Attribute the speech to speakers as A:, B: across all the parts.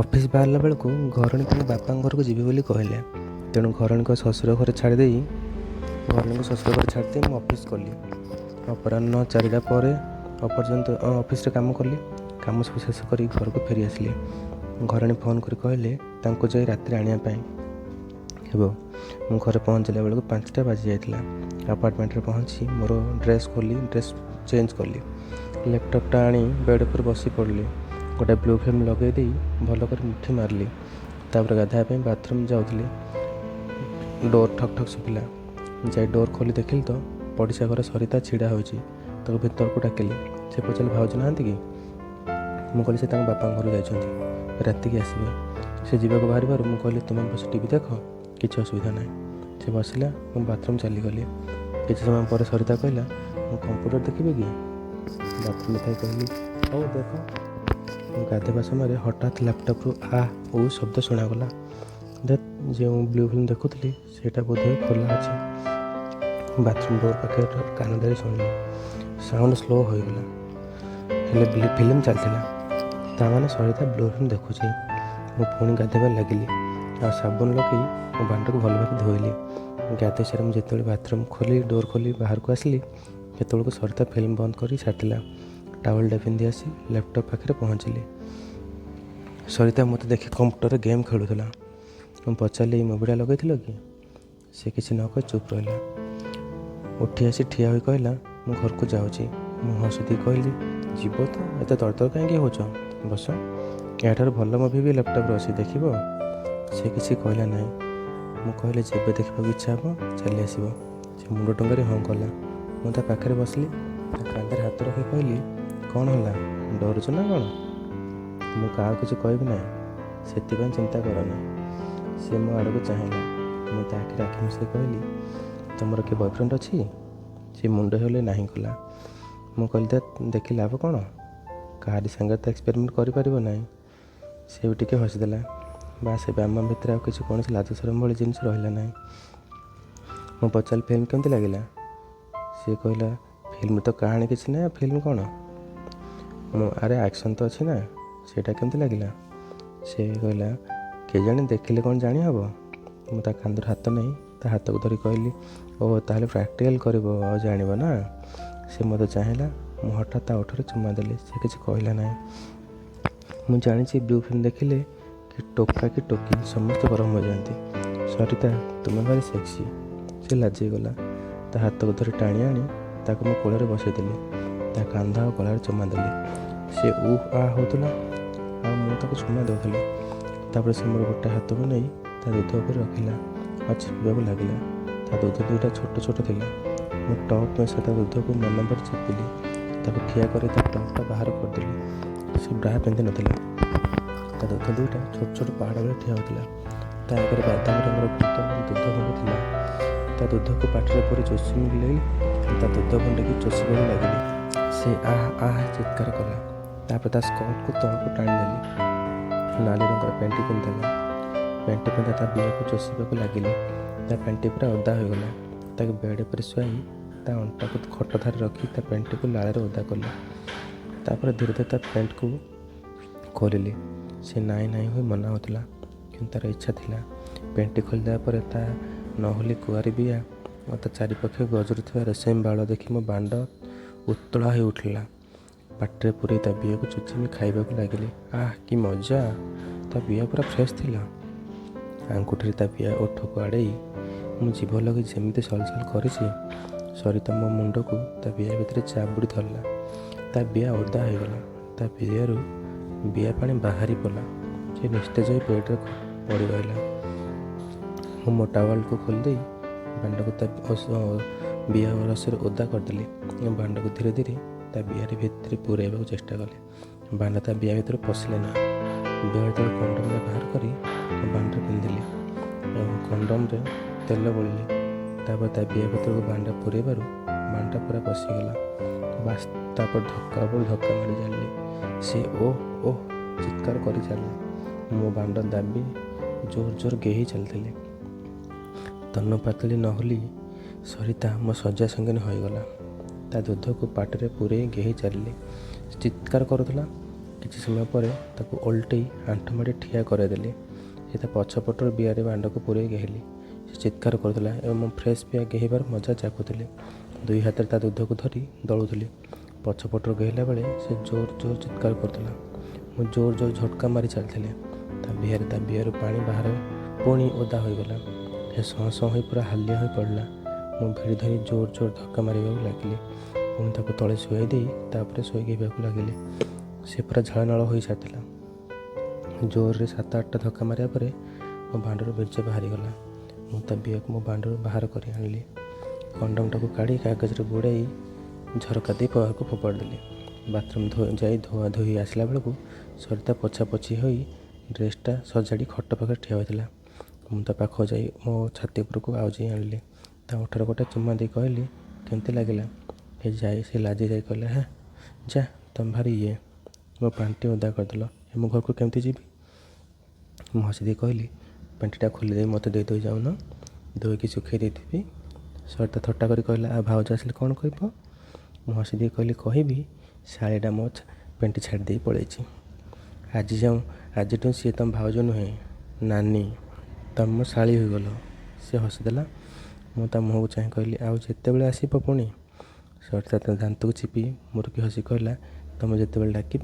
A: Office ବାହାରିଲା ବେଳକୁ ଘରଣୀ ତାଙ୍କ ବାପାଙ୍କ ଘରକୁ ଯିବେ ବୋଲି କହିଲେ। ତେଣୁ ଘରଣୀଙ୍କ ଶ୍ୱଶୁର ଘରେ ଛାଡ଼ିଦେଇ ଘରଣୀଙ୍କୁ ଶ୍ୱଶୁର ଘରେ ଛାଡ଼ିଦେଇ ମୁଁ ଅଫିସ୍ ଗଲି। ଅପରାହ୍ନ 4ଟା ପରେ ଅପର୍ଯ୍ୟନ୍ତ ଅଫିସରେ କାମ କଲି। କାମ ସବୁ ଶେଷ କରି ଘରକୁ ଫେରି ଆସିଲି। ଘରଣୀ ଫୋନ୍ କରି କହିଲେ ତାଙ୍କୁ ଯାଇ ରାତିରେ ଆଣିବା ପାଇଁ ହେବ। ମୁଁ ଘରେ ପହଞ୍ଚିଲା ବେଳକୁ 5ଟା ବାଜି ଯାଇଥିଲା। ଆପାର୍ଟମେଣ୍ଟରେ ପହଞ୍ଚି ମୋର ଡ୍ରେସ୍ ଖୋଲି ଡ୍ରେସ୍ ଚେଞ୍ଜ କଲି। ଲ୍ୟାପଟପ୍ଟା ଆଣି ବେଡ଼୍ ଉପରେ ବସି ପଡ଼ିଲି। ଗୋଟେ ବ୍ଲୁ ଫିଲ୍ମ ଲଗାଇ ଦେଇ ଭଲ କରି ମୁଠି ମାରିଲି। ତାପରେ ଗାଧୋଇବା ପାଇଁ ବାଥରୁମ୍ ଯାଉଥିଲି, ଡୋର୍ ଠକ୍ ଠକ୍ ଶୁଭିଲା। ଯାଇ ଡୋର୍ ଖୋଲି ଦେଖିଲି ତ ପଡ଼ିଶା ଘରେ ସରିତା ଛିଡ଼ା ହୋଇଛି। ତାକୁ ଭିତରକୁ ଡାକିଲି। ସେ ପଚାରିଲେ, ଭାଉଜ ନାହାନ୍ତି କି? ମୁଁ କହିଲି, ସେ ତାଙ୍କ ବାପାଙ୍କ ଘରକୁ ଯାଇଛନ୍ତି, ରାତିକି ଆସିବେ। ସେ ଯିବାକୁ ବାହାରିବାରୁ ମୁଁ କହିଲି, ତୁମେ ବସି ଟିଭି ଦେଖ, କିଛି ଅସୁବିଧା ନାହିଁ। ସେ ବସିଲା, ମୁଁ ବାଥରୁମ୍ ଚାଲିଗଲି। କିଛି ସମୟ ପରେ ସରିତା କହିଲା, ମୁଁ କମ୍ପ୍ୟୁଟର ଦେଖିବି କି? ବାଥରୁମ୍ରେ ଥାଇ କହିଲି, ହଉ ଦେଖ। ମୁଁ ଗାଧୋଇବା ସମୟରେ ହଠାତ୍ ଲ୍ୟାପଟପ୍ରୁ ଆ ଓ ଶବ୍ଦ ଶୁଣାଗଲା। ଦେତ୍, ଯେଉଁ ବ୍ଲୁ ଫିଲ୍ମ ଦେଖୁଥିଲି ସେଇଟା ବୋଧହୁଏ ଖୋଲା ଅଛି। ବାଥରୁମ୍ ଡୋର୍ ପାଖରେ କାନ ଦେଇ ଶୁଣିଲି। ସାଉଣ୍ଡ ସ୍ଲୋ ହୋଇଗଲା, ହେଲେ ଫିଲ୍ମ ଚାଲିଥିଲା। ତା ମାନେ ସରିତା ବ୍ଲୁ ଫିଲ୍ମ ଦେଖୁଛି। ମୁଁ ପୁଣି ଗାଧୋଇବାରେ ଲାଗିଲି ଆଉ ସାବୁନ ଲଗାଇ ମୋ ବାଣ୍ଡକୁ ଭଲ ଭାବେ ଧୋଇଲି। ଗାଧୋଇ ସାରି ମୁଁ ଯେତେବେଳେ ବାଥରୁମ୍ ଖୋଲି ଡୋର୍ ଖୋଲି ବାହାରକୁ ଆସିଲି, ସେତେବେଳକୁ ସରିତା ଫିଲ୍ମ ବନ୍ଦ କରି ସାରିଥିଲା। ଟାୱେଲଟା ପିନ୍ଧି ଆସି ଲ୍ୟାପଟପ୍ ପାଖରେ ପହଞ୍ଚିଲି। ସରିତା ମୋତେ ଦେଖି କମ୍ପ୍ୟୁଟରରେ ଗେମ୍ ଖେଳୁଥିଲା। ମୁଁ ପଚାରିଲି, ଏଇ ମୁଭିଟା ଲଗାଇଥିଲ କି? ସେ କିଛି ନ କହି ଚୁପ୍ ରହିଲା। ଉଠି ଆସି ଠିଆ ହୋଇ କହିଲା, ମୁଁ ଘରକୁ ଯାଉଛି। ମୁଁ ହସି ଦେଇ କହିଲି, ଯିବ ତ, ଏତେ ତରତର କାହିଁକି ହେଉଛ? ବସ, ଏହାଠାରୁ ଭଲ ମୁଭି ବି ଲ୍ୟାପଟପ୍ରେ ଅଛି, ଦେଖିବ? ସେ କିଛି କହିଲା ନାହିଁ। ମୁଁ କହିଲି, ଯେବେ ଦେଖିବାକୁ ଇଚ୍ଛା ହେବ ଚାଲି ଆସିବ। ସେ ମୁଣ୍ଡ ଟୁଙ୍ଗାରି ହଁ କଲା। ମୁଁ ତା ପାଖରେ ବସିଲି। ତା କାନ୍ଧରେ ହାତ ରଖି କହିଲି, କ'ଣ ହେଲା, ଡରୁଛ ନା କ'ଣ? ମୁଁ କାହାକୁ କିଛି କହିବି ନାହିଁ, ସେଥିପାଇଁ ଚିନ୍ତା କରନି। ସେ ମୋ ଆଡ଼କୁ ଚାହିଁଲା। ମୁଁ ତା ଆଖିରେ ଆଖି ମିଶାଇ କହିଲି, ତୁମର କିଏ ବୟଫ୍ରେଣ୍ଡ ଅଛି? ସେ ମୁଣ୍ଡ ହଲେଇ ନାହିଁ କଲା। ମୁଁ କହିଲି, ଦେଖି ଲାଭ କ'ଣ? କାହାରି ସାଙ୍ଗରେ ତ ଏକ୍ସପେରିମେଣ୍ଟ କରିପାରିବ ନାହିଁ। ସେ ବି ଟିକେ ହସିଦେଲା। ବାସ୍, ଏବେ ଆମ ଭିତରେ ଆଉ କିଛି କୌଣସି ଲାଜ ସରମ ଭଳି ଜିନିଷ ରହିଲା ନାହିଁ। ମୁଁ ପଚାରିଲି, ଫିଲ୍ମ କେମିତି ଲାଗିଲା? ସିଏ କହିଲା, ଫିଲ୍ମ ତ କାହାଣୀ କିଛି ନାହିଁ, ଆଉ ଫିଲ୍ମ କ'ଣ? ମୁଁ, ଆରେ ଆକ୍ସନ୍ ତ ଅଛି ନା, ସେଇଟା କେମିତି ଲାଗିଲା? ସେ କହିଲା, କେଜାଣି, ଦେଖିଲେ କ'ଣ ଜାଣି ହେବ? ମୁଁ ତା କାନ୍ଧରୁ ହାତ ନେଇ ତା ହାତକୁ ଧରି କହିଲି, ଓ ତାହେଲେ ପ୍ରାକ୍ଟିକାଲ୍ କରିବ ଆଉ ଜାଣିବ ନା? ସେ ମୋତେ ଚାହିଁଲା। ମୁଁ ହଠାତ୍ ତା ଓଠରେ ଚୁମା ଦେଲି। ସେ କିଛି କହିଲା ନାହିଁ। ମୁଁ ଜାଣିଛି, ବ୍ଲୁ ଫିଲ୍ମ ଦେଖିଲେ କି ଟୋକା କି ଟୋକି ସମସ୍ତେ ଗରମ ହୋଇଯାଆନ୍ତି। ସରିତା, ତୁମେ ଭାରି ସେକ୍ସି। ସେ ଲାଜେଇଗଲା। ତା ହାତକୁ ଧରି ଟାଣି ଆଣି ତାକୁ ମୋ କୋଳରେ ବସେଇଦେଲି। ତା କାନ୍ଧ ଆଉ ଗଳାରେ ଚୁମା ଦେଲି। ସେ ଉଃ ଆ ହେଉଥିଲା ଆଉ ମୁଁ ତାକୁ ଚୁମା ଦେଉଥିଲି। ତାପରେ ସେ ମୋର ଗୋଟେ ହାତକୁ ନେଇ ତା ଦୁଧ ଉପରେ ରଖିଲା ଆଉ ଚିପିବାକୁ ଲାଗିଲା। ତା ଦୁଧ ଦୁଇଟା ଛୋଟ ଛୋଟ ଥିଲା। ମୁଁ ଟପ୍ ମିଶା ତା ଦୁଧକୁ ମନ ଭରି ଚିପିଲି। ତାକୁ ଠିଆ କରି ତା ଟପ୍ଟା ବାହାର କରିଦେଲି। ସେ ବ୍ରା ପିନ୍ଧିନଥିଲା। ତା ଦୁଧ ଦୁଇଟା ଛୋଟ ଛୋଟ ପାହାଡ଼ ଭଳି ଠିଆ ହେଉଥିଲା। ତା ଆଗରେ ବାଦାମ ରଙ୍ଗର ଦୁଧ ଖଣ୍ଡେ ଥିଲା। ତା ଦୁଧକୁ ପାଟିରେ ପୂରେଇ ଚୋଷି ଲାଗିଲି। ତା ଦୁଧ ଖଣ୍ଡିକୁ ଚୋଷିବାକୁ ଲାଗିଲି। ସେ ଆହ ଆହ ଚିତ୍କାର କଲା। ତାପରେ ତା ସ୍କର୍ଟକୁ ତଳକୁ ଟାଣିଦେଲି। ନାଲି ରଙ୍ଗର ପ୍ୟାଣ୍ଟି ପିନ୍ଧିଦେଲା। ପ୍ୟାଣ୍ଟି ପିନ୍ଧା ତା ବିଆକୁ ଚୋଷିବାକୁ ଲାଗିଲି। ତା ପ୍ୟାଣ୍ଟି ପୁରା ଓଦା ହୋଇଗଲା। ତାକୁ ବେଡ଼୍ ଉପରେ ଶୁଆଇ ତା ଅଣ୍ଟାକୁ ଖଟ ଧାରେ ରଖି ତା ପ୍ୟାଣ୍ଟିକୁ ଲାଳରେ ଓଦା କଲି। ତାପରେ ଧୀରେ ଧୀରେ ତା ପ୍ୟାଣ୍ଟକୁ ଖୋଲିଲି। ସେ ନାଇଁ ନାଇଁ ହୋଇ ମନା ହେଉଥିଲା, କିନ୍ତୁ ତା'ର ଇଚ୍ଛା ଥିଲା। ପ୍ୟାଣ୍ଟି ଖୋଲିଦେବା ପରେ ତା ନହୁଲି କୁଆରୀ ବିଆ ଓ ତା ଚାରିପାଖେ ଗଜରୁଥିବା ରେଶମୀ ବାଳ ଦେଖି ମୋ ବାଣ୍ଡ ଉତ୍ତଳା ହୋଇ ଉଠିଲା। ପାଟିରେ ପୂରେଇ ତା ବିଆକୁ ଚୁଚୁମି ଖାଇବାକୁ ଲାଗିଲି। ଆଃ, କି ମଜା! ତା ବିଆ ପୁରା ଫ୍ରେଶ୍ ଥିଲା। ଆଙ୍ଗୁଠିରେ ତା ବିଆ ଓଠକୁ ଆଡ଼େଇ ମୁଁ ଜିଭ ଲଗେଇ ଯେମିତି ସଲସଲ କରିଛି, ସରିତା ମୋ ମୁଣ୍ଡକୁ ତା ବିଆ ଭିତରେ ଜାବୁଡ଼ି ଧରିଲା। ତା ବିଆ ଓଦା ହୋଇଗଲା। ତା ବିଆରୁ ବିଆ ପାଣି ବାହାରି ପଡ଼ିଲା। ସେ ନିସ୍ତେଜ ହୋଇ ବେଡ଼୍ରେ ପଡ଼ି ରହିଲା। ମୁଁ ମୋ ଟାୱେଲକୁ ଖୋଲିଦେଇ ବାଣ୍ଡକୁ ତା ବିଆ ରସରେ ଓଦା କରିଦେଲି। ବାଣ୍ଡକୁ ଧୀରେ ଧୀରେ ତା ବିଆରେ ଭିତରେ ପୂରାଇବାକୁ ଚେଷ୍ଟା କଲି। ବାଣ୍ଡ ତା ବିଆ ଭିତରେ ପଶିଲେ ନା। ବେଡ଼୍ ତଳୁ କଣ୍ଡମ୍ଟା ବାହାର କରି ବାଣ୍ଡରେ ପିନ୍ଧିଲି ଏବଂ କଣ୍ଡମ୍ରେ ତେଲ ବୋଳିଲି। ତାପରେ ତା ବିଆ ଭିତରକୁ ବାଣ୍ଡ ପୂରାଇବାରୁ ବାଣ୍ଡଟା ପୁରା ପଶିଗଲା। ବାସ୍, ତାପରେ ଧକ୍କା ଉପରେ ଧକ୍କା ମାରି ଚାଲିଲି। ସେ ଓହ ଓହ ଚିତ୍କାର କରି ଚାଲିଲା। ମୋ ବାଣ୍ଡ ଦାବି ଜୋର ଜୋର ଗେହି ଚାଲିଥିଲି। ତନୁ ପାତଳି ନହୁଲି ସରିତା ମୋ ଶଯ୍ୟା ସଙ୍ଗିନୀ ହୋଇଗଲା। ତା ଦୁଧକୁ ପାଟିରେ ପୂରେଇ ଗେହି ଚାଲିଲି। ଚିତ୍କାର କରୁଥିଲା। କିଛି ସମୟ ପରେ ତାକୁ ଓଲଟେଇ ଆଣ୍ଠୁ ମାଡ଼ି ଠିଆ କରାଇଦେଲି। ସେ ତା ପଛପଟରୁ ବିଆରେ ବାଣ୍ଡକୁ ପୂରେଇ ଗେହିଲି। ସେ ଚିତ୍କାର କରୁଥିଲା ଏବଂ ମୁଁ ଫ୍ରେଶ୍ ବିଆ ଗେହିବାର ମଜା ଚାଖୁଥିଲି। ଦୁଇ ହାତରେ ତା ଦୁଧକୁ ଧରି ଦଳୁଥିଲି। ପଛପଟରୁ ଗେହିଲା ବେଳେ ସେ ଜୋର ଜୋର ଚିତ୍କାର କରୁଥିଲା। ମୁଁ ଜୋର ଜୋର ଝଟକା ମାରି ଚାଲିଥିଲି ତା ବିଆରେ। ତା ବିଆରୁ ପାଣି ବାହାରେ ପୁଣି ଓଦା ହୋଇଗଲା। ସେ ସଁ ସଁ ହୋଇ ପୁରା ହାଲିଆ ହୋଇ ପଡ଼ିଲା। ମୁଁ ଭିଡ଼ି ଧରି ଜୋର ଜୋର ଧକ୍କା ମାରିବାକୁ ଲାଗିଲି। ପୁଣି ତାକୁ ତଳେ ଶୁଆଇ ଦେଇ ତାପରେ ଶୋଇ ଗେହିବାକୁ ଲାଗିଲି। ସେ ପୁରା ଝାଳନାଳ ହୋଇସାରିଥିଲା। ଜୋରରେ 7-8ଟା ଧକ୍କା ମାରିବା ପରେ ମୋ ବାଣ୍ଡରୁ ବୀର୍ଯ୍ୟ ବାହାରିଗଲା। ମୁଁ ତା ବିଆକୁ ମୋ ବାଣ୍ଡରୁ ବାହାର କରି ଆଣିଲି। କଣ୍ଡମଟାକୁ କାଢ଼ି କାଗଜରେ ଗୁଡ଼ାଇ ଝରକା ଦେଇ ବାହାରକୁ ଫୋପାଡ଼ି ଦେଲି। ବାଥରୁମ୍ ଯାଇ ଧୁଆ ଧୋଇ ଆସିଲା ବେଳକୁ ସରିତା ପୋଛାପୋଛି ହୋଇ ଡ୍ରେସ୍ଟା ସଜାଡ଼ି ଖଟ ପାଖରେ ଠିଆ ହୋଇଥିଲା। ମୁଁ ତା ପାଖକୁ ଯାଇ ମୋ ଛାତି ଉପରକୁ ଆଉଜେଇ ଆଣିଲି। ତା ଓଠରେ ଗୋଟେ ଚୁମା ଦେଇ କହିଲି, କେମିତି ଲାଗିଲା? ସେ ଲାଜେଇ ଯାଇ କହିଲା, ହେ ଯା, ତମେ ଭାରି ଇଏ, ମୋ ପାଣ୍ଟି ଓଦା କରିଦେଲ, ଏ ମୁଁ ଘରକୁ କେମିତି ଯିବି? ମୁଁ ହସିଦେଇ କହିଲି, ପେଣ୍ଟିଟା ଖୋଲିଦେଇ ମୋତେ ଦେଇଦେଇ ଯାଉନ, ଧୋଇକି ଶୁଖେଇ ଦେଇଥିବି। ସରିତା ଥଟ୍ଟା କରି କହିଲା, ଆଉ ଭାଉଜ ଆସିଲେ କ'ଣ କହିବ? ମୁଁ ହସିଦେଇ କହିଲି, କହିବି ଶାଳୀଟା ମୋ ପେଣ୍ଟି ଛାଡ଼ି ଦେଇ ପଳେଇଛି। ଆଜି ଯାଉଁ ଆଜିଠୁ ସିଏ ତମ ଭାଉଜ ନୁହେଁ ନାନୀ, ତମେ ମୋ ଶାଳୀ ହୋଇଗଲ। ସେ ହସିଦେଲା। ମୁଁ ତା ମୁହଁକୁ ଚାହିଁ କହିଲି, ଆଉ ଯେତେବେଳେ ଆସିବ ପୁଣି? ସରିତା ତା ଦାନ୍ତକୁ ଚିପି ମୁରୁକି ହସି କହିଲା, ତମେ ଯେତେବେଳେ ଡାକିବ।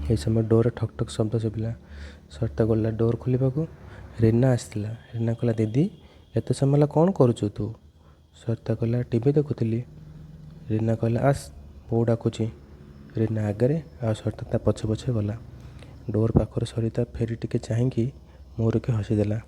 A: ଏହି ସମୟ ଡୋରରେ ଠକ୍ ଠକ୍ ଶବ୍ଦ ଶୁଭିଲା। ସରିତା ଗଲା ଡୋର୍ ଖୋଲିବାକୁ। ରୀନା ଆସିଥିଲା। ରୀନା କହିଲା, ଦିଦି, ଏତେ ସମୟ ହେଲା କ'ଣ କରୁଛୁ ତୁ? ସରିତା କହିଲା, ଟିଭି ଦେଖୁଥିଲି। ରୀନା କହିଲା, ଆସ୍, ବୋଉ ଡାକୁଛି। ରୀନା ଆଗରେ ଆଉ ସରିତା ତା ପଛେ ପଛେ ଗଲା। ଡୋର୍ ପାଖରୁ ସରିତା ଫେରି ଟିକେ ଚାହିଁକି ମୁରୁକି ହସିଦେଲା।